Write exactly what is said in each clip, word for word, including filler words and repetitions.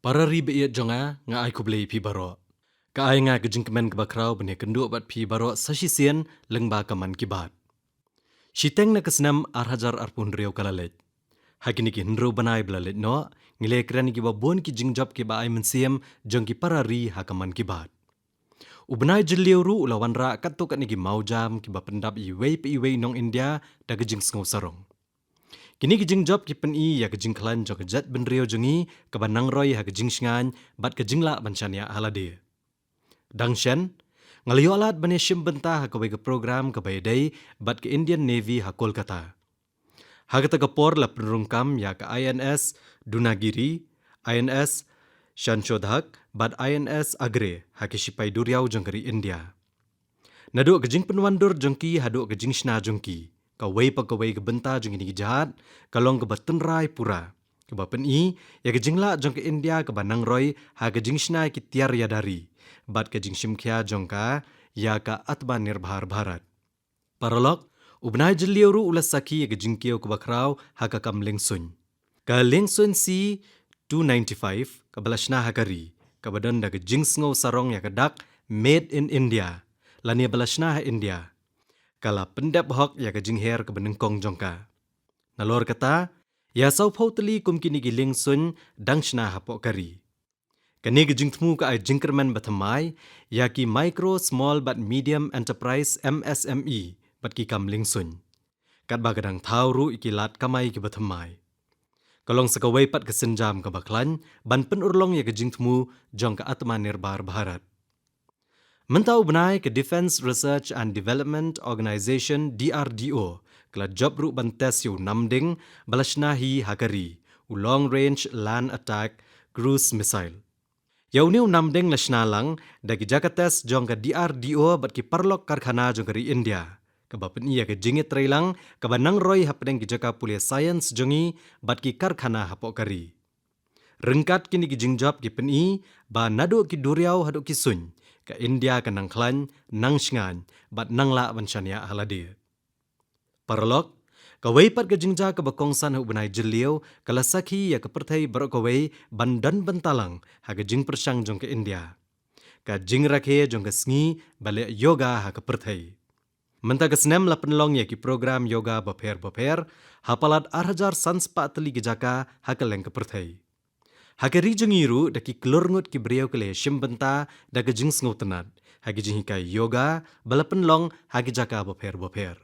Para ri ba ïeit jong nga, nga ai khublei phi baroh. Ka ai nga ka jingkmen kaba khraw ban ïakynduh bad phi baroh sa shisien lyngba ka Mann Ki Baat. Shiteng na ka snem ar hajar arphew hynriew ka la leit. Ha kine ki hynriew bnai ba la leit noh, ngi la kren ïa kiba bun ki jingjop kiba ai mynsiem jong ki para ri ha ka Mann Ki Baat. U bnai Jylliew ruh u la wanrah katto katne ki mawjam kiba pyndap iwei pa iwei nong India da ka jingsngew sarong. Kine ki jingjop ki pyni ïa ka jingkhlaiñ jong ka jaitbynriew jong ngi kaba nang roi ha ka jingshngaiñ bad ka jinglah ban shaniah ha lade. Dang shen, nga la ïoh lad ban ïashim bynta ha kawei ka program kaba ïadei bad ka Indian Navy ha Kolkata. Ha kata ka por la pynrung kam ïa ka I N S Dunagiri, I N S Shanshodhak bad I N S Agre ha ki shipai duriaw jong ka ri India. Naduh ka jingpynwandur jong ki haduh ka jingshna jong ki, kawei pa kawei ka bynta jong kine ki jahaj ka long kaba tynrai pura, kaba pyni ïa ka jinglah jong ka India kaba nang roi ha ka jingshna ïa ki tiar ïada ri bad ka jingshim khia jong ka ïa ka Atmanirbhar Bharat. Paralok, u bnai Jylliew ruh u la sakhi ïa ka jingkiew kaba khraw ha ka kam liengsuiñ. Ka liengsuiñ C two ninety-five kaba la shna ha ka ri, kaba don da ka jingsngew sarong ïa ka dak Made in India lane ba la shna ha India, ka la pyndep hok ïa ka jingher kaba nyngkong jong ka. Nalor kata, ïa sawphew tylli kum kine ki liengsuiñ dang shna hapoh ka ri. Kane ka jingthmu ka ai jingkyrmen bathymmai ïa ki micro, small bad medium enterprise, M S M E, bad ki kam liengsuiñ, katba ka dang thaw ruh ïa ki lad kamai kiba thymmai. Ka long sa kawei pat ka sienjam kaba khlaiñ ban pynurlong ïa ka jingthmu jong ka Atmanirbhar Bharat. Mynta u bnai ka Defence Research and Development Organisation, D R D O, ka la jop ruh ban test ïa u namding ba la shna hi ha ka ri, u Long Range Land Attack Cruise Missile. Ïa une u namding la shna lang da ki jaka test jong ka D R D O bad ki paralok karkhana jong ka ri India, kaba pyni ïa ka jingïatreilang kaba nang roi hapdeng ki jaka pule science jong ngi bad ki karkhana hapoh ka ri. Ryngkat kine ki jingjop ki pyni ba naduh ki duriaw haduh ki suiñ, ka India ka nang khlaiñ, nang shngaiñ bad nang lah ban shaniah ha lade. Paralok, kawei pat ka jingjia kaba kongsan ha u bnai Jylliew ka la sakhi ïa ka pyrthei baroh kawei ban don bynta lang ha ka jingpyrshang jong ka India, ka jingrakhe jong ka sngi ba leh yoga ha ka pyrthei. Mynta ka snem la pynlong ïa ki program yoga bapher bapher ha palat ar hajar san spah tylli ki jaka ha kylleng ka pyrthei. Ha ka ri jong ngi ruh da ki klur ngut ki briew ki la ïashim bynta da ka jingsngewtynnat ha ki jinghikai yoga ba la pynlong ha ki jaka bapher bapher.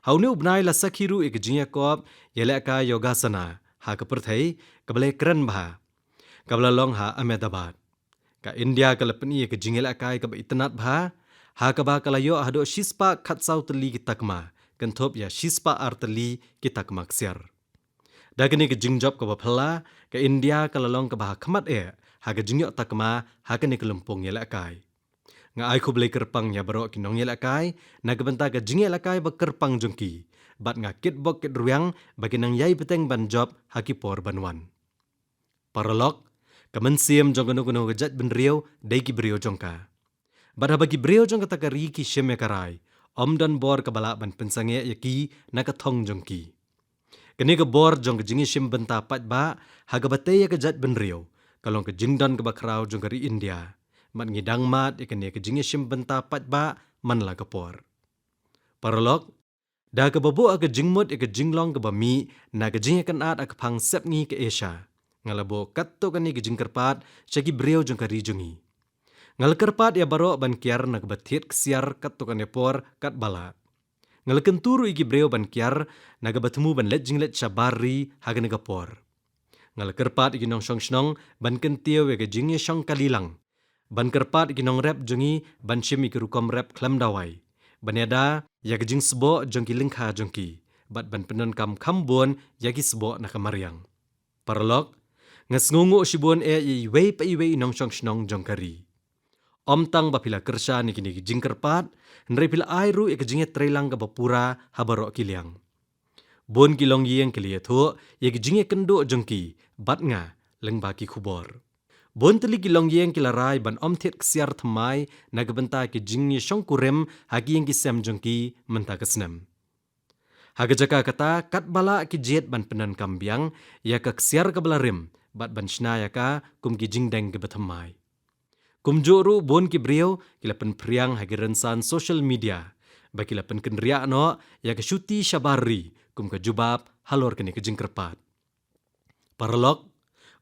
Ha une u bnai la sakhi ruh ïa ka jingïakop ïalehkai Yogasana ha ka pyrthei, kaba la ïakren bha, kaba la long ha Ahmedabad. Ka India ka la pyni ïa ka jingïalehkai kaba itynnat bha, ha kaba ka la ïoh haduh shispah khatsaw tylli ki takma, kynthup ïa shispah ar tylli ki takma ksiar. Da kane ka jingjop kaba phylla, ka India ka la long kaba ha khmat eh ha ka jingïoh takma ha kane ka lympung ïalehkai. Nga ai khublei kyrpang ïa baroh ki nongïalehkai na ka bynta ka jingïalehkai ba kyrpang jong ki, bad nga kitbok kitrwiang ba kin nang ïai bteng ban jop ha ki por ban wan. Paralok, ka mynsiem jong kano kano ka jaitbynriew dei ki briew jong ka. Bad haba ki briew jong kata ka ri ki shim ïa ka rai, ym don bor kaba lah ban pynsangeh ïa ki na ka thong jong ki. Kane ka bor jong ka jingïashim bynta paidbah ha kaba tei ïa ka jaitbynriew ka long ka jingdon kaba khraw jong ka ri India. Bad ngi dang mad ïa kane ka jingïashim bynta paidbah man la ka por. Paralok, da kaba buh ha ka jingmut ïa ka jinglong kaba mih na ka jingïakynad ha ka phang sepngi ka Asia, nga la buh katto katne ka jingkyrpad sha ki briew jong ka ri jong ngi. Nga la kyrpad ïa baroh ban kiar na kaba thied ksiar katto katne por katba lah. Nga la kyntu ruh ïa ki briew ban kiar na kaba thmu ban leit jingleit shabar ri ha kane ka por. Nga la kyrpad ïa ki nongshong shnong ban kyntiew ïa ka jingïashong kali lang. Ban kyrpad ïa ki nongrep jong ngi ban shim ïa ki rukom rep khlem dawai, ban ïada ïa ka jingsboh jong ki lyngkha jong ki, bad ban pyndonkam kham bun ïa ki sboh na ka mariang. Paralok, nga sngewnguh shibun eh ïa iwei pa iwei i nongshong shnong jong ka ri. Ym tang ba phi la kyrshan ïa kine ki jingkyrpad, hynrei phi la ai ruh ïa ka jingïatreilang kaba pura ha baroh ki liang. Bun ki longïing ki la ïathuh ïa ka jingïakynduh jong ki bad nga lyngba ki khubor. Bun tylli ki longïing ki la rai ban ym thied ksiar thymmai na ka bynta ka jingïashongkurim ha ki ïing ki sem jong ki mynta ka snem. Ha ka jaka kata, katba lah ki jied ban pyndonkam biang ïa ka ksiar kaba la rim bad ban shna ïa ka kum ki jingdeng kiba thymmai. Kumjuh ruh bun ki briew ki la pynphriang ha ki rynsan social media ba ki la pynkynriah noh ïa ka shuti shabar ri kum ka jubab halor kane ka jingkyrpad. Paralok,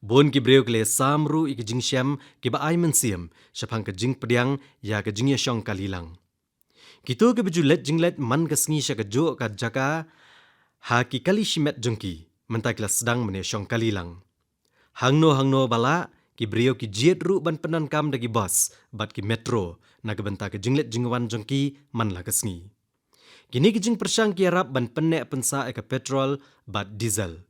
bun ki briew ki la sam ruh ïa ki jingshem kiba ai mynsiem shaphang ka jingpdiang ïa ka jingïashong kali lang. Kito kiba ju leit jingleit man ka sngi sha kajuh ka jaka ha ki kali shimet jong ki, mynta ki la sdang ban ïashong kali lang. Hangno hangno ba lah, ki briew ki jied ruh ban pyndonkam da ki bus bad ki metro na ka bynta ka jingleit jingwan jong ki man la ka sngi. Kine ki jingpyrshang ki ïarap ban pynneh pynsah ïa ka petrol bad diesel.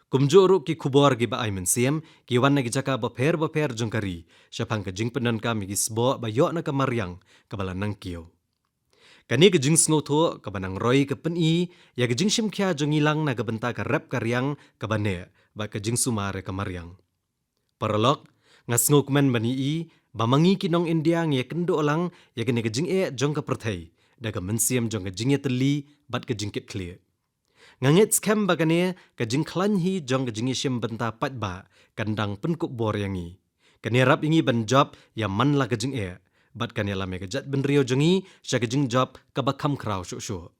Kumjuh ruh ki khubor kiba ai mynsiem ki wan na ki jaka bapher bapher jong ka ri shaphang ka jingpyndonkam ïa ki sboh ba ïoh na ka mariang kaba la nang kiew. Kane ka jingsngewthuh kaba nang roi ka pyni ïa ka jingshim khia jong ngi lang na ka bynta ka rep ka riang kaba neh bad ka jingsumar ïa ka mariang. Paralok, nga sngewkmen ban ïohi ba ma ngi ki nong India ngi ïakynduh lang ïa kane ka jingeh jong ka pyrthei da ka mynsiem jong ka jingïatylli bad ka jingkitkhlieh. Nga ngeit skhem ba kane ka jingkhlaiñ hi jong ka jingïashim bynta paidbah kan dang pynkup bor ïa ngi. Kan ïarap ïa ngi ban jop ïa man la ka jingeh bad kan ïalam ïa ka jaitbynriew jong ngi sha ka jingjop kaba kham khraw shuh shuh.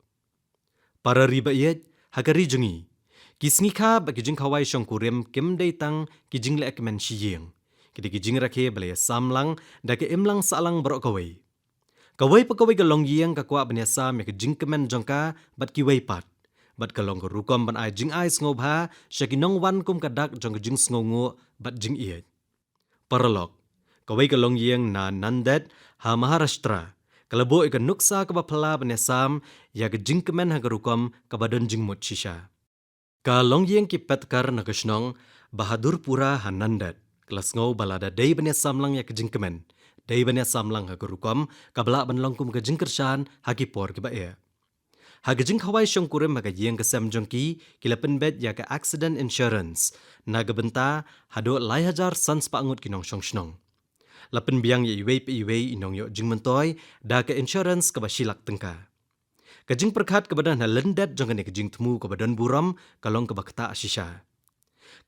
Para ri ba ïeit, ha ka ri jong ngi, ki sngikha bad ki jingkhawai shongkurim kim dei tang ki jingleh kmen shi ïing. Ki dei ki jingrakhe ba la ïasam lang da ka imlang sahlang baroh kawei. Kawei pa kawei ka longïing ka kwah ban ïasam ïa ka jingkmen jong ka bad kiwei pat, bad ka long ka rukom ban ai jingai sngewbha sha ki nongwan kum ka dak jong ka jingsngewnguh bad jingïeit. Paralok, kawei ka longïing na Nanded ha Maharashtra ka la buh ïa ka nuksa kaba phylla ban ïasam ïa ka jingkmen ha ka rukom kaba don jingmut shisha. Ka longïing ki Petkar na ka shnong Bahadurpura ha Nanded ka la sngew ba lada dei ban ïasam lang ïa ka jingkmen, dei ban ïasam lang ha ka rukom kaba lah ban long kum ka jingkyrshan ha ki por kiba eh. Ha ka jingkhawai shongkurim ha ka ïing ka sem jong ki, ki la pynbeit ïa ka accident insurance na ka bynta haduh lai hajar san spah ngut ki nongshong shnong. La pynbiang ïa iwei pa iwei i nongïoh jingmyntoi da ka insurance kaba shi lak tyngka. Ka jingpyrkhat kaba don ha lyndet jong kane ka jingthmu kaba don burom ka long kaba ktah shisha.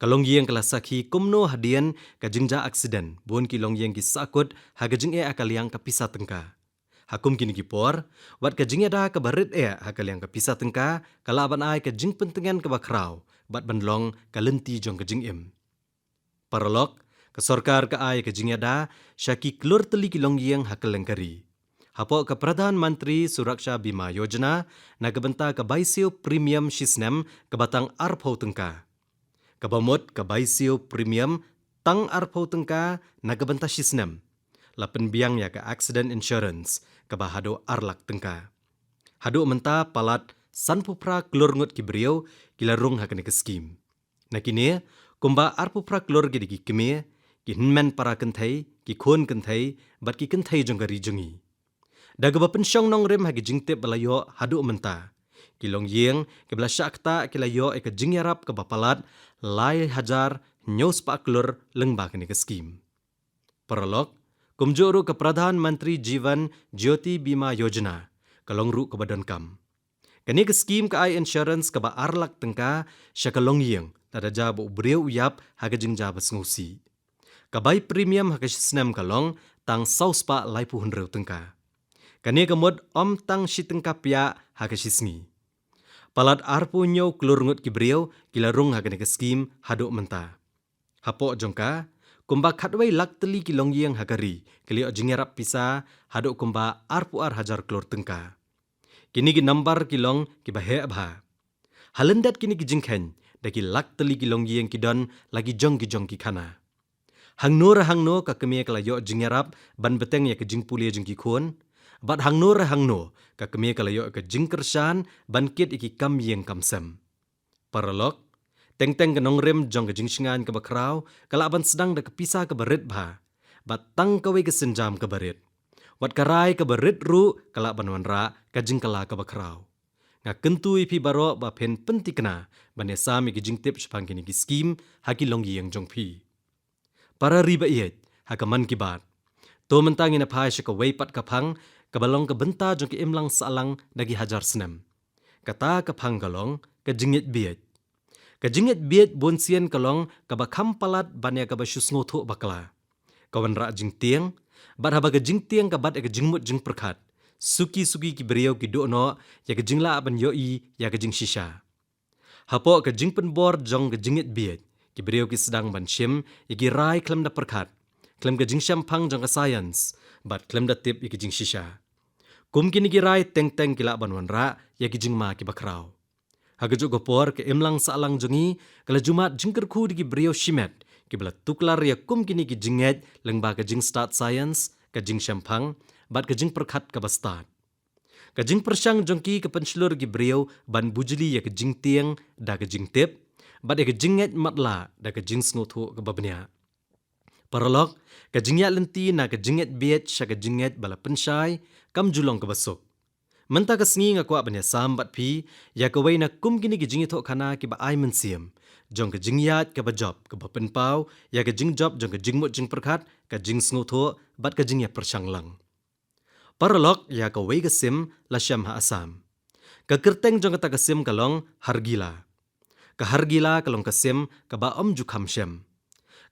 Ka longïing ka la sakhi kumno hadien ka jingjia accident bun ki longïing ki sahkut ha ka jingeh ha ka liang ka pisa tyngka. Ha kum kine ki por, wat ka jingïada kaba rit eh ha ka liang ka pisa tyngka ka lah ban ai ka jingpyntngen kaba khraw bad ban long ka lynti jong ka jingim. Paralok, ka sorkar ka ai ka jingïada sha ki klur tylli ki longïing ha kylleng ka ri. Hapoh ka Pradhan Mantri Suraksha Bima Yojana na ka bynta ka bai siew premium shi snem kaba tang arphew tyngka. Kaba mut ka bai siew premium tang arphew tyngka na ka bynta shi snem. La pynbiang ïa ka accident insurance kaba haduh ar lak tyngka. Haduh mynta palat sanphew phra klur ngut ki briew ki la rung ha kane ka skim. Na kine, kumba arphew phra klur ki dei ki kmie, ki hynmen para kynthei, ki khun kynthei bad ki kynthei jong ka ri jong ngi. Da kaba pynshong nongrim ha ki jingtip ba la ïoh haduh mynta, ki longïing kiba la shah ktah ki la ïoh ïa ka jingïarap kaba palat lai hajar hynñiew spah klur lyngba kane ka skim. Paralok, kumjuh ruh ka Pradhan Mantri Jeevan Jyoti Bima Yojana ka long ruh kaba donkam. Kane ka skim ka ai insurance kaba ar lak tyngka sha ka longïing lada jia ba u briew u ïap ha ka jingjia ba sngewsih. Ka bai premium ha ka shi snem ka long tang saw spah laiphew hynriew tyngka. Kane ka mut ym tang shi tyngka pia ha ka shi sngi. Palat arphew hynñiew klur ngut ki briew ki la rung ha kane ka skim haduh mynta. Hapoh jong ka, kumba khatwei lak tylli ki longïing ha ka ri ki la ïoh jingïarap pisa haduh kumba arphew ar hajar klur tyngka. Kine ki nambar ki long kiba heh bha. Ha lyndet kine ki jingkheiñ, da ki lak tylli ki longïing ki don la ki jong ki jong ki khana. Hangno re hangno ka kmie ka la ïoh jingïarap ban bteng ïa ka jingpule jong ki khun. Bad hangno re hangno ka kmie ka la ïoh ka jingkyrshan ban kit ïa ki kam ïing kam sem. Paralok, teng teng ka nongrim jong ka jingshngaiñ kaba khraw ka lah ban sdang da ka pisa kaba rit bha. Bad tang kawei ka sienjam kaba rit. Wat ka rai kaba rit ruh ka lah ban wanrah ka jingkylla kaba khraw. Nga kyntu ïa phi baroh ba phin pynthikna ban ïasam ïa ki jingtip shaphang kine ki skim ha ki longïing jong phi. Para ri ba ïeit, ha ka Mann Ki Baat, to mynta ngin ïa phai sha kawei pat ka phang kaba long ka bynta jong ka imlang sahlang da ki hajar snem. Kata ka phang ka long ka jingngeit bieit. Ka jingngeit bieit bun sien ka long kaba kham palat ban ïa kaba shu sngewthuh bakla. Ka wanrah jingtieng, bad haba ka jingtieng ka bat ïa ka jingmut jingpyrkhat, suki suki ki briew ki duh noh ïa ka jinglah ban ïohi ïa ka jingshisha. Hapoh ka jingpynbor jong ka jingngeit bieit, ki briew ki sdang ban shim ïa ki rai khlem da pyrkhat, khlem ka jingshemphang jong ka science, bad khlem da tip ïa ka jingshisha. Kum kine ki rai teng teng ki lah ban wanrah ïa ki jingma kiba khraw. Ha kajuh ka por, ka imlang sahlang jong ngi ka la ju mad jingkyrkhu da ki briew shimet kiba la tuklar ïa kum kine ki jingngeit lyngba ka jingstad science, ka jingshemphang, bad ka jingpyrkhat kaba stad. Ka jingpyrshang jong ki ka pynshlur ïa ki briew ban bujli ïa ka jingtieng da ka jingtip, bad ïa ka jingngeit matlah da ka jingsngewthuh kaba bniah. Paralok, ka jingïaid lynti na ka jingngeit bieit sha ka jingngeit ba la pynshai kam ju long kaba suk. Mynta ka sngi nga kwah ban ïasam bad phi ïa kawei na kum kine ki jingïathuhkhana kiba ai mynsiem jong ka jingïaid kaba jop, kaba pynpaw ïa ka jingjop jong ka jingmut jingpyrkhat, ka jingsngewthuh, bad ka jingïapyrshang lang. Paralok, ïa kawei ka sim la shem ha Assam. Ka kyrteng jong kata ka sim ka long Hargila. Ka Hargila ka long ka sim kaba ym ju kham shem.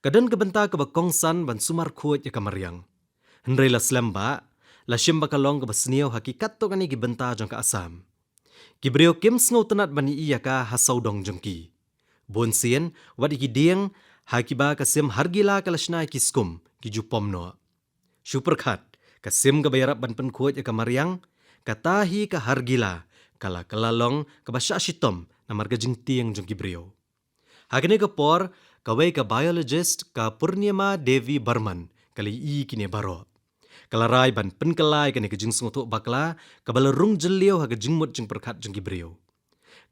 Ka don ka bynta kaba kongsan ban sumar khuid ïa ka mariang. Hynrei la slem ba la shim ba ka long kaba sniew ha ki katto katne ki bynta jong ka Assam. Ki briew kim sngewtynnat ban ïohi ïa ka ha sawdong jong ki. Bun sien, wat ïa ki dieng ha kiba ka sim Hargila ka la shna ïa ki skum, ki ju pom noh. Shu pyrkhat, ka sim kaba ïarap ban pynkhuid ïa ka mariang, kata hi ka Hargila, ka la kylla long kaba shah shitom namar ka jingtieng jong ki briew. Ha kane ka por, kawei ka biologist, ka Purnima Devi Barman, ka la ïohi ïa kine baroh. Ka la rai ban pynkylla ïa kane ka jingsngewthuh bakla kaba la rung jylliew ha ka jingmut jingpyrkhat jong ki briew.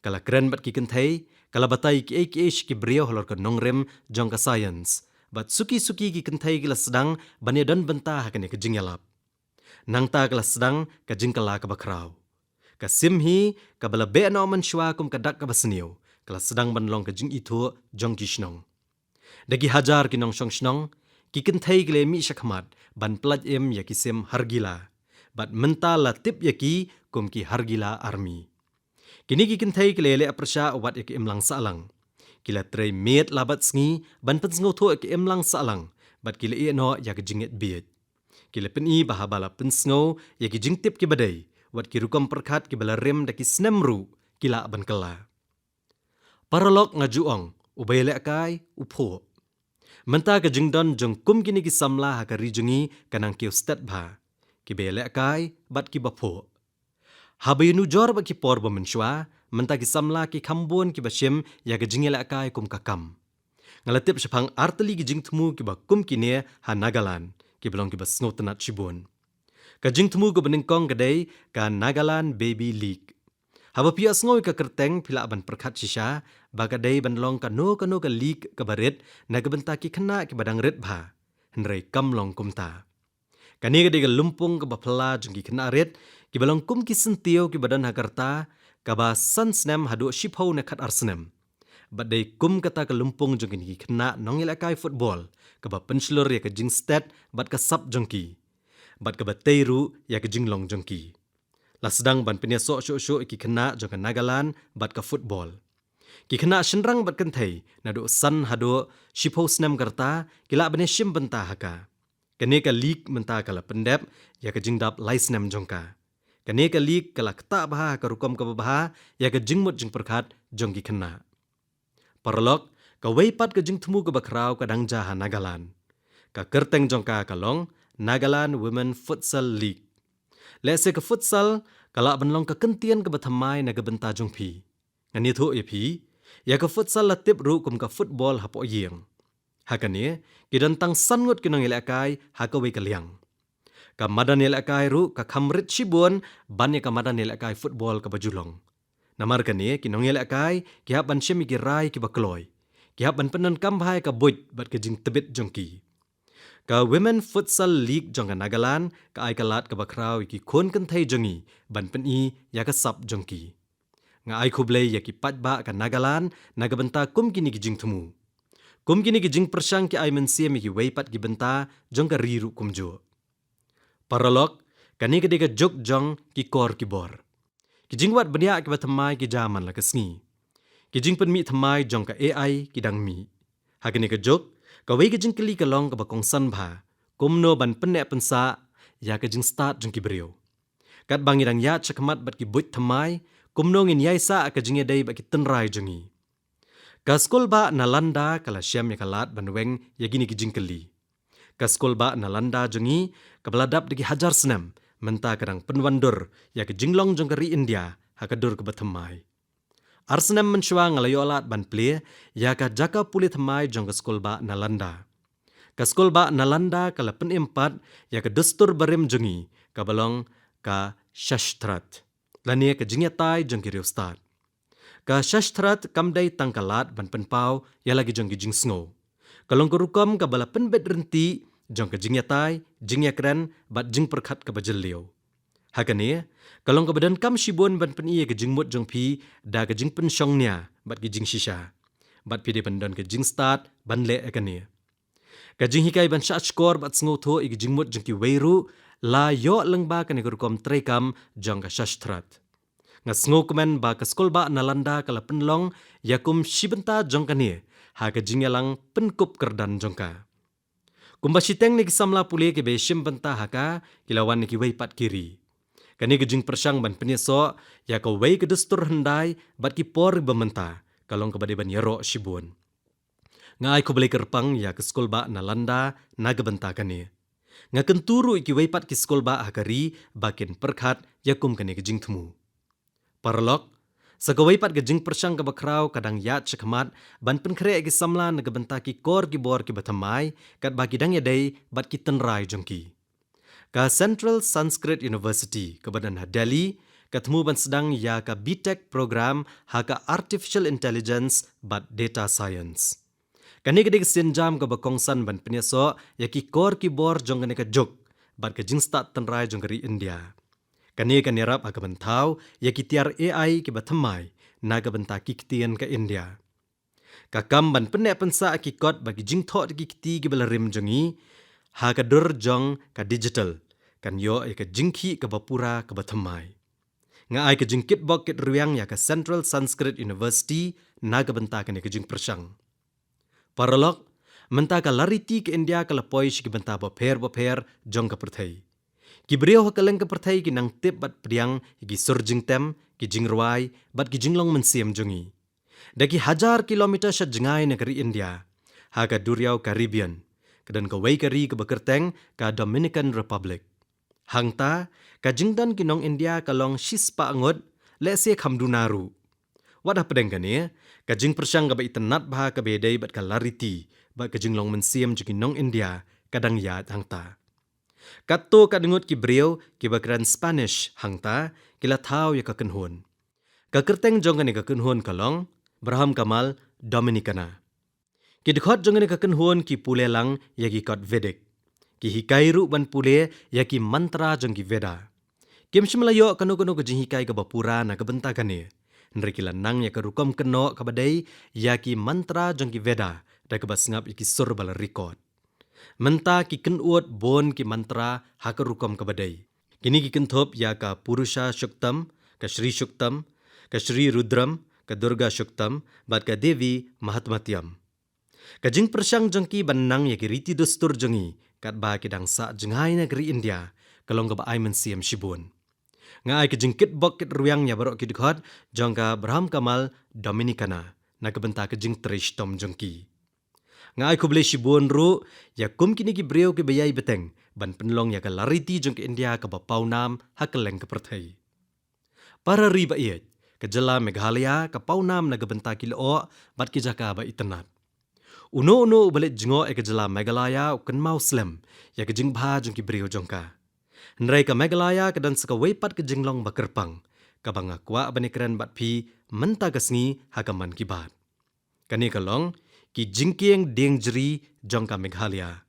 Ka la kren bad ki kynthei, ka la batai kiei kiei sha ki briew halor ka nongrim jong ka science. Bad suki suki ki kynthei ki la sdang ban ïadon bynta ha kane ka jingïalap. Nangta ka la sdang ka jingkylla kaba khraw. Ka sim hi kaba la beh noh mynshuwa kum ka dak kaba sniew, ka la sdang ban long ka jingithuh jong ki shnong. Da ki hajar ki nongshong shnong, ki kynthei ki la ïamih shakhmat ban pyllait im ïa ki sim Hargila. Bad mynta la tip ïa ki kum ki Hargila Army. Kine ki kynthei ki la ïaleh pyrshah wat ïa ka imlang sahlang. Ki la trei miet la bad sngi ban pynsngewthuh ïa ka imlang sahlang, bad ki la ïeh noh ïa ka jingngeit bieit. Ki la pyni ba haba la pynsngew ïa ki jingtip kiba dei, wat ki rukom pyrkhat kiba la rim da ki snem ruh, ki lah ban kylla. Paralok, nga ju ong, uba ïalehkai u phuh. Mynta ka jingdon jong kum kine ki samla ha ka ri jong ngi ka nang kiew stet bha. Kiba ïalehkai bad kiba phuh. Haba ïanujor bad ki por ba mynshuwa, mynta ki samla ki kham bun kiba shim ïa ka jingïalehkai kum ka kam. Nga la tip shaphang artylli ki jingthmu kiba kum kine ha Nagaland, kiba long kiba sngewtynnat shibun. Ka jingthmu kaba nyngkong ka dei ka Nagaland Baby League. Haba phi ïohsngew ïa ka kyrteng phi lah ban pyrkhat shisha ba ka dei ban long kano kano ka league kaba rit na ka bynta ki khynnah kiba dang rit bha, hynrei kam long kumta. Kane ka dei ka lympung kaba phylla jong ki khynnah rit kiba long kum ki syntiew kiba don ha ka rta kaba san snem haduh shiphew ne khatar snem. Bad dei kum kata ka lympung jong kine ki khynnah nongïalehkai football kaba pynshlur ïa ka jingstet bad ka sap jong ki, bad kaba tei ruh ïa ka jinglong jong ki. La sdang ban pynïasoh shuh shuh ïa ki khynnah jong ka Nagaland bad ka football. Ki khynnah shynrang bad kynthei naduh san haduh shiphew snem ka rta ki lah ban ïashim bynta ha ka. Kane ka league mynta ka la pyndep ïa ka jingdap lai snem jong ka. Kane ka league ka la ktah bha ha ka rukom kaba bha ïa ka jingmut jingpyrkhat jong ki khynnah. Paralok, kawei pat ka jingthmu kaba khraw ka dang jia ha Nagaland. Ka kyrteng jong ka ka long Nagaland Women Futsal League. Lehse ka futsal ka lah ban long ka kyntien kaba thymmai na ka bynta jong phi. Ngan ïathuh ïa phi, ïa ka futsal la tip ruh kum ka football hapoh ïing. Ha kane, ki don tang san ngut ki nongïalehkai ha kawei ka liang. Ka madan ïalehkai ruh ka kham rit shibun ban ïa ka madan ïalehkai football kaba ju long. Namar kane, ki nongïalehkai ki hap ban shim ïa ki rai kiba kloi. Ki hap ban pyndonkam bha ïa ka buit bad ka jingtbit jong ki. Ka Women Futsal League jong ka Nagaland ka ai ka lad kaba khraw ïa ki khun kynthei jong ngi ban pyni ïa ka sap jong ki. Nga ai khublei ïa ki paidbah ka Nagaland na ka bynta kum kine ki jingthmu. Kum kine ki jingpyrshang ki ai mynsiem ïa kiwei pat ki bynta jong ka ri ruh kumjuh. Paralok, kane ka dei ka juk jong ki kor ki bor. Ki jingwad bniah kiba thymmai ki jia man la ka sngi. Ki jingpynmih thymmai jong ka A I ki dang mih. Ha kane ka juk, kawei ka jingkylli ka long kaba kongsan bha, kumno ban pynneh pynsah ïa ka jingstad jong ki briew. Katba ngi dang ïaid shakhmat bad ki buit thymmai, kumno ngin ïaisah ka jingïadei bad ki tynrai jong ngi. Ka skulbah Nalanda ka la shem ïa ka lad ban weng ïa kine ki jingkylli. Ka skulbah Nalanda jong ngi, kaba la dap da ki hajar snem, mynta ka dang pynwandur ïa ka jinglong jong ka ri India ha ka dur kaba thymmai. Ar snem mynshuwa nga la ïoh lad ban plie ïa ka jaka pule thymmai jong ka skulbah Nalanda. Ka skulbah Nalanda ka la pynim pat ïa ka dustur barim jong ngi, kaba long ka Shashtrat, lane ka jingïatai jong ki riewstad. Ka Shashtrat kam dei tang ka lad ban pynpaw ïa la ki jong ki jingsngew. Ka long ka rukom kaba la pynbeit ryntih jong ka jingïatai, jingïakren bad jingpyrkhat kaba jylliew. Ha kane, ka long kaba donkam shibun ban pyni ïa ka jingmut jong phi da ka jingpynshong nia bad ki jingshisha. Bad phi dei ban don ka jingstad ban leh ïa kane. Ka jinghikai ban shahshkor bad sngewthuh ïa ka jingmut jong kiwei ruh, la ïoh lyngba kane ka rukom treikam jong ka Shashtrat. Nga sngewkmen ba ka skulbah Nalanda ka la pynlong ïa kum shi bynta jong kane ha ka jingïalang pynkup kyrdan jong ka. Kumba shiteng na ki samla pule kiba shim bynta ha ka, ki la wan na kiwei pat ki ri. Kane ka jingpyrshang ban pynïasoh ïa kawei ka dustur hyndai bad ki por ba mynta, ka long kaba dei ban ïaroh shibun. Nga ai khublei kyrpang ïa ka skulbah Nalanda na ka bynta kane. Nga kyntu ruh ïa kiwei pat ki skulbah ha ka ri ba kin pyrkhat ïa kum kane ka jingthmu. Paralok, sa kawei pat ka jingpyrshang kaba khraw ka dang ïaid shakhmat ban pynkhreh ïa ki samla na ka bynta ki kor ki bor kiba thymmai, katba ki dang ïadei bad ki tynrai jong ki. Ka Central Sanskrit University kaba don ha Delhi, ka thmu ban sdang ïa ka B Tech program ha ka Artificial Intelligence bad Data Science. Kane ka dei ka sienjam kaba kongsan ban pynïasoh ïa ki kor ki bor jong kane ka juk bad ka jingstad tynrai jong ka ri India. Kane kan ïarap ha ka ban thaw ïa ki tiar A I kiba thymmai na ka bynta ki ktien ka India. Ka kam ban pynneh pynsah ïa ki kot bad ki jingthoh da ki kti kiba la rim jong ngi ha ka dur jong ka digital, kan ïoh ïa ka jingkhih kaba pura kaba thymmai. Nga ai ka jingkitbok kitrwiang ïa ka Central Sanskrit University na ka bynta kane ka jingpyrshang. Paralok, mynta ka lariti ka India ka la poi sha ki bynta bapher bapher jong ka pyrthei. Ki briew ha kylleng ka pyrthei ki nang tip bad pdiang ïa ki sur jingtem, ki jingrwai bad ki jinglong mynsiem jong ngi. Da ki hajar kilometer sha jngai na ka ri India, ha ka duriaw Caribbean, ka don kawei ka ri kaba kyrteng ka Dominican Republic. Hangta, ka jingdon ki nong India ka long shispah ngut, lehse kham duna ruh. Wat hapdeng kane, ka jingpyrshang kaba itynnad bha kaba ïadei bad ka lariti bad ka jinglong mynsiem jong ki nong India ka dang ïaid hangta. Katto katne ngut ki briew kiba kren Spanish hangta, ki la thaw ïa ka kynhun. Ka kyrteng jong kane ka kynhun ka long Brahmakamal Dominicana. Ki dkhot jong kane ka kynhun ki pule lang ïa ki kot Vedic. Ki hikai ruh ban pule ïa ki mantra jong ki Veda. Kim shym la ïoh kano kano ka jinghikai kaba pura na ka bynta kane, hynrei ki la nang ïa ka rukom kynnoh kaba dei ïa ki mantra jong ki Veda da kaba sngap ïa ki sur ba la record. Mynta ki kynud bun ki mantra ha ka rukom kaba dei. Kine ki kynthup ïa ka Purusha Suktam, ka Sri Suktam, ka Sri Rudram, ka Durga Suktam bad ka Devi Mahatmyam. Ka jingpyrshang jong ki ban nang ïa ki riti dustur jong ngi katba ki dang sah jngai na ka ri India, ka long kaba ai mynsiem shibun. Nga ai ka jingkitbok kitrwiang ïa baroh ki dkhot jong ka Brahmakamal Dominicana na ka bynta ka jingtrei shitom jong ki. Nga ai khublei shibun ruh ïa kum kine ki briew kiba ïai bteng ban pynlong ïa ka lariti jong ka India kaba pawnam ha kylleng ka pyrthei. Para ri ba ïeit, ka jylla Meghalaya ka pawnam na ka bynta ki lyoh bad ki jaka ba itynnad. Uno uno uba leit jngoh ïa ka jylla Meghalaya u kynmaw slem ïa ka jingbha jong ki briew jong ka. Hynrei ka Meghalaya ka don sa kawei pat ka jinglong ba kyrpang, kaba nga kwah ban ïakren bad phi mynta ka sngi ha ka Mann Ki Baat. Kane ka long ki jingkieng dieng jri jong ka Meghalaya.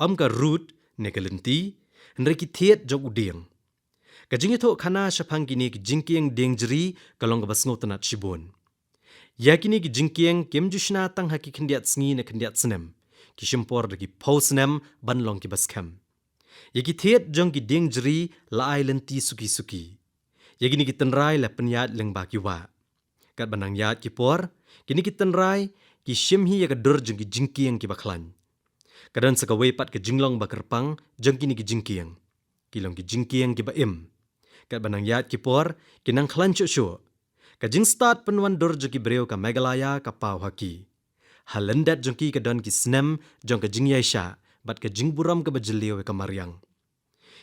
Ym ka rud ne ka lynti, hynrei ki thied jong u dieng. Ka jingïathuh khana shaphang kine ki jingkieng dieng jri ka long kaba sngewtynnad shibun. Ïa kine ki jingkieng kim ju shna tang ha ki khyndiat sngi ne khyndiat snem. Ki shim por da ki phew snem ban long kiba skhem. Ïa ki thied jong ki dieng jri la ai lynti suki suki. Ïa kine ki tynrai la pynïaid lyngba ki wah. Katba nang ïaid ki por, kine ki tynrai ki shim hi ïa ka dur jong ki jingkieng kiba khlaiñ. Ka don sa kawei pat ka jinglong ba kyrpang jong kine ki jingkieng. Ki long ki jingkieng kiba im. Katba nang ïaid ki por, ki nang khlaiñ shuh shuh. Ka jingstad pynwandur jong ki briew ka Meghalaya ka paw ha ki. Ha lyndet jong ki ka don ki snem jong ka jingïaishah bad ka jingburom kaba jylliew ïa ka mariang.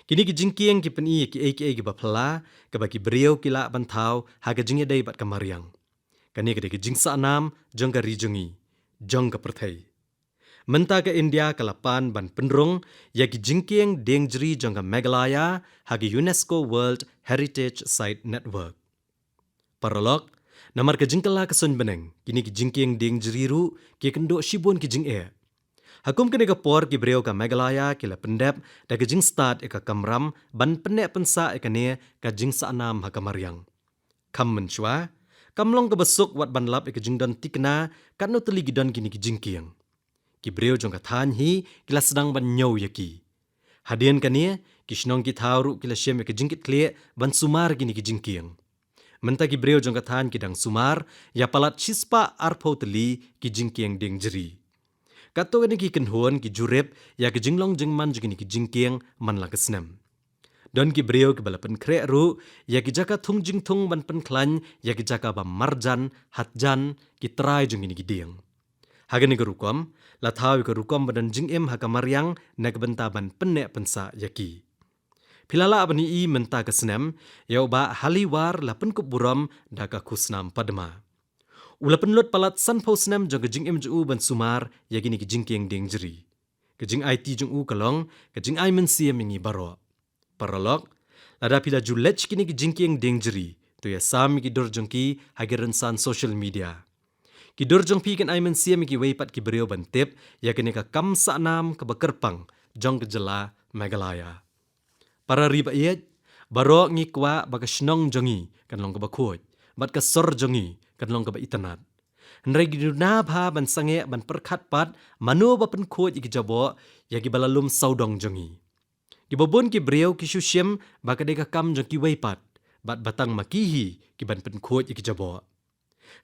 Kine ki jingkieng ki pyni ïa kiei kiei kiba phylla kaba ki briew ki lah ban thaw ha ka jingïadei bad ka mariang. Kane ka dei ka jingsahnam jong ka ri jong ngi, jong ka pyrthei. Mynta ka India ka la pan ban pynrung ïa ki jingkieng diengjri jong ka Meghalaya ha ka UNESCO World Heritage Site Network. Paralok, namar ka jingkylla ka suiñ bneng, kine ki jingkieng diengjri ruh ki kynduh shibun ki jingeh. Ha kum kane ka por ki briew ka Meghalaya ki la pyndep da ka jingstad ïa ka kamram ban pynneh pynsah ïa kane ka jingsahnam ha ka mariang. Kham mynshuwa, kam long kaba suk wat ban lap ïa ka jingdon thikna katno tylli ki don kine ki jingkieng. Ki briew jong ka thaiñ hi ki la sdang ban ñiew ïa ki. Hadien kane, ki shnong ki thaw ruh ki la shim ïa ka jingkitkhlieh ban sumar kine ki jingkieng. Mynta ki briew jong ka thaiñ ki dang sumar ïa palat shispah arphew tylli ki jingkieng diengjri. Katto katne ki kynhun ki jurip ïa ka jinglong jingman jong kine ki jingkieng man la ka snem. Don ki briew kiba la pynkhreh ruh ïa ki jaka thung jingthung ban pynkhlaiñ ïa ki jaka ba marjan, hatjan, ki trai jong kine ki dieng. Ha kane ka rukom, la thaw ïa ka rukom ba don jingim ha ka mariang na ka bynta ban pynneh pynsah ïa ki. Phi la lah ban ïohi mynta ka snem, ïa u Bah Haliwar la pynkup burom da ka khusnam Padma. U la pynlut palat sanphew snem jong ka jingim jong u ban sumar ïa kine ki jingkieng diengjri. Ka jingaiti jong u ka long ka jingai mynsiem ïa ngi baroh. Paralok, lada phi la ju leit kine ki jingkieng diengjri, to ïa sam ïa ki dur jong ki ha ki rynsan social media. Ki dur jong phi kan ai mynsiem ïa kiwei pat ki briew ban tip ïa kane ka kam sahnam kaba kyrpang jong ka jylla Meghalaya. Para ri ba ïeit, baroh ngi kwah ba ka shnong jong ngi kan long kaba khuid, bad ka sor jong ngi kan long kaba itynnad. Hynrei ngi duna bha ban sangeh ban pyrkhat pat mano ba pynkhuid ïa ki jaboh ïa kiba la lum sawdong jong ngi. Kiba bun ki briew ki shu shim ba ka dei ka kam jong kiwei pat, bad ba tang ma ki hi ki ban pynkhuid ïa ki jaboh.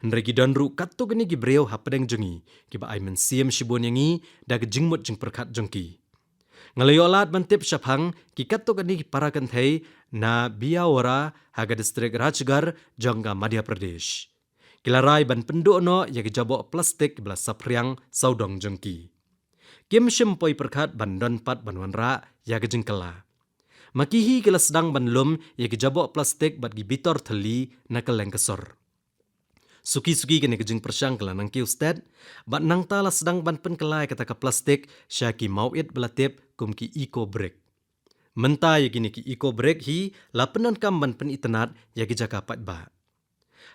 Hynrei ki don ruh katto katne ki briew hapdeng jong ngi kiba ai mynsiem shibun ïa ngi da ka jingmut jingpyrkhat jong ki. Nga la ïoh lad ban tip shaphang ki katto katne ki para kynthei na Biawara ha ka distrik Rajgarh jong ka Madhya Pradesh. Ki la rai ban pynduh noh ïa ki jaboh plastik kiba la saphriang sawdong jong ki. Kim shym poi pyrkhat ban don pat ban wanrah ïa ka jingkylla. Ma ki hi ki la sdang ban lum ïa ki jaboh plastik bad ki bitor thylli na kylleng ka sor. Suki suki kane ka jingpyrshang ka la nang kiew stet, bad nangta la sdang ban pynkylla ïa kata ka plastik sha ki mawit ba la tip kum ki eco brick. Mynta ïa kine ki eco brick hi la pyndonkam ban pynitynnad ïa ki jaka paidbah.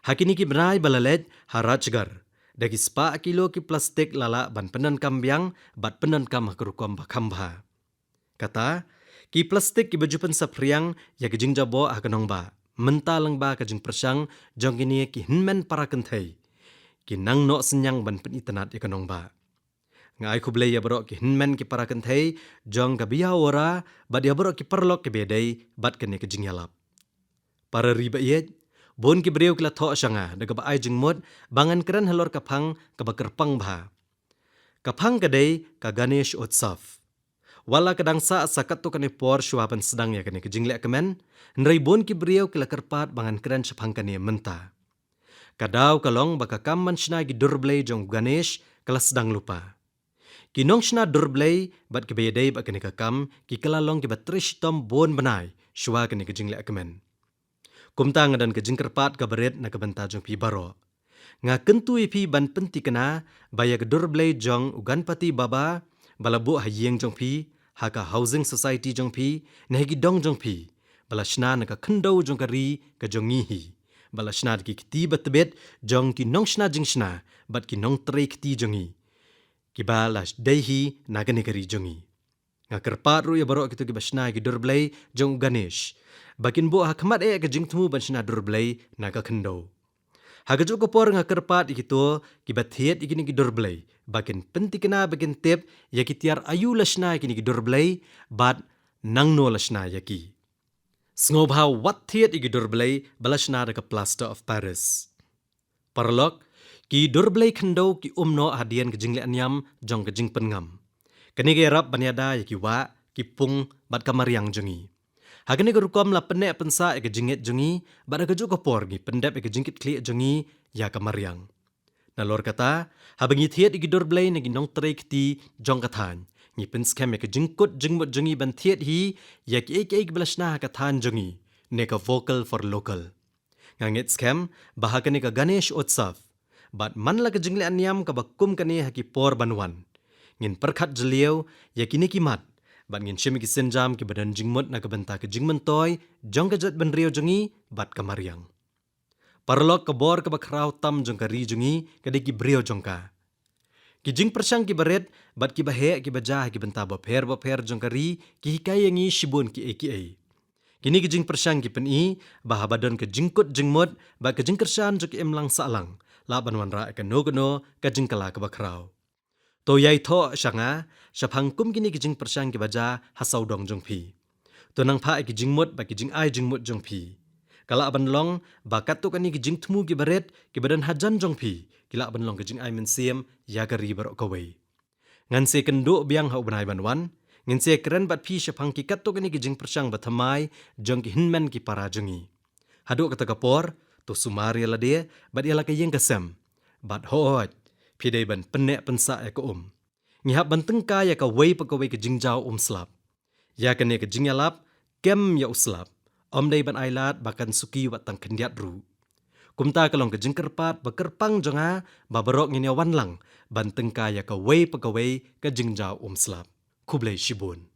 Ha kine ki bnai ba la leit ha Rajgarh, da ki spah kilo ki plastik la lah ban pyndonkam biang bad pyndonkam ha ka rukom ba kham bha. Kata, ki plastik kiba ju pynsaphriang ïa ka jingjaboh ha ka nongbah mynta lyngba ka jingpyrshang jong kine ki hynmen para kynthei, ki nang noh synñiang ban pynitynnad ïa ka nongbah. Nga ai khublei ïa baroh ki hynmen ki para kynthei jong ka Biawara bad ïa baroh ki paralok kiba ïadei bad kane ka jingïalap. Para ri ba ïeit, bun ki briew ki la thoh sha nga da kaba ai jingmut ba ngan kren halor ka phang kaba kyrpang bha. Ka phang ka dei ka Ganesh Utsav. Wat la ka dang sah sa katto katne por shuwa ban sdang ïa kane ka jinglehkmen, hynrei bun ki briew ki la kyrpad ba ngan kren shaphang kane mynta. Ka daw ka long ba ka kam ban shna ïa ki dur blei jong u Ganesh ka la sdang lypa. Ki nongshna dur blei bad kiba ïadei bad kane ka kam ki kylla long kiba trei shitom bun bnai shuwa kane ka jinglehkmen. Kumta nga don ka jingkyrpad kaba rit na ka bynta jong phi baroh. Nga kyntu ïa phi ban pynthikna ba ïa ka dur blei jong u Ganpati Baba ba la buh ha ïing jong phi, ha ka housing society jong phi, ne ha ki dong jong phi, ba la shna na ka khyndew jong ka ri ka jong ngi hi, ba la shna da ki kti ba tbit jong ki nongshna jingshna bad ki nongtrei kti jong ngi, kiba la dei hi na kane ka ri jong ngi. Nga kyrpad ruh ïa baroh kito kiba shna ïa ki dur blei jong u Ganesh ba kin buh ha khmat eh ka jingthmu ban shna dur blei na ka khyndew. Ha kajuh ka por nga kyrpad ïa kito kiba thied ïa kine ki dur blei ba kin pynthikna, ba kin tip ïa ki tiar aïu la shna ïa kine ki dur blei bad nangno la shna ïa ki. Sngewbha wat thied ïa ki dur blei ba la shna da ka plaster of Paris. Paralok, ki dur Blei khyndew ki um noh hadien ka jingleh niam jong ka jingpynngam. Kane ka ïarap ban ïada ïa ki wah, ki pung, bad ka mariang jong ngi. Ha kane ka rukom la pynneh pynsah ïa ka jingngeit jong ngi, bad ha kajuh ka por ngi pyndep ïa ka jingkitkhlieh jong ngi ïa ka mariang. Nalor kata, haba ngi thied ïa ki dur Blei na ki nongtrei kti jong ka thaiñ, ngi pynskhem ïa ka jingkut jingmut jong ngi ban thied hi ïa kiei kiei kiba la shna ha ka thaiñ jong ngi, ne ka vocal for local. Nga ngeit skhem ba ha kane ka Ganesh Utsav, bad man la ka jingleh niam kaba kum kane ha ki por ban wan, ngin pyrkhat jylliew ïa kine ki mat, bad ngin shim ïa ki sienjam kiba don jingmut na ka bynta ka jingmyntoi jong ka jaitbynriew jong ngi bad ka mariang. Paralok, ka bor kaba khraw tam jong ka ri jong ngi ka dei ki briew jong ka. Ki jingpyrshang kiba rit bad kiba heh kiba jia ha ki bynta bapher bapher jong ka ri ki hikai ïa ngi shibun kiei kiei. Kine ki jingpyrshang ki pyni ba haba don ka jingkut jingmut bad ka jingkyrshan jong ka imlang sahlang, lah ban wanrah ïa kano kano ka jingkylla kaba khraw. To ïai thoh sha nga shaphang kum kine ki jingpyrshang kiba jia ha sawdong jong phi. To nang phah ïa ki jingmut bad ki jingai jingmut jong phi. Ka lah ban long ba katto katne ki jingthmu kiba rit kiba don hajan jong phi ki lah ban long ka jingai mynsiem ïa ka ri baroh kawei. Ngan sa ïakynduh biang ha u bnai ban wan, ngin sa ïakren bad phi shaphang ki katto katne ki jingpyrshang bathymmai jong ki hynmen ki para jong ngi. Haduh kata ka por, to sumar ïa lade bad ïa la ka ïing ka sem. Bad hooid, phi dei ban pynneh pynsah ïa ka um. Ngi hap ban tyngkai ïa kawei pa kawei ka jingjaw um slap. Ïa kane ka jingïalap, kem ïa u slap, ym dei ban ailad ba kan suki wat tang khyndiat ruh. Kumta ka long ka jingkyrpad ba kyrpang jong nga ba baroh ngin ïa wan lang ban tyngkai ïa kawei pa kawei ka jingjaw um slap. Khublei shibun.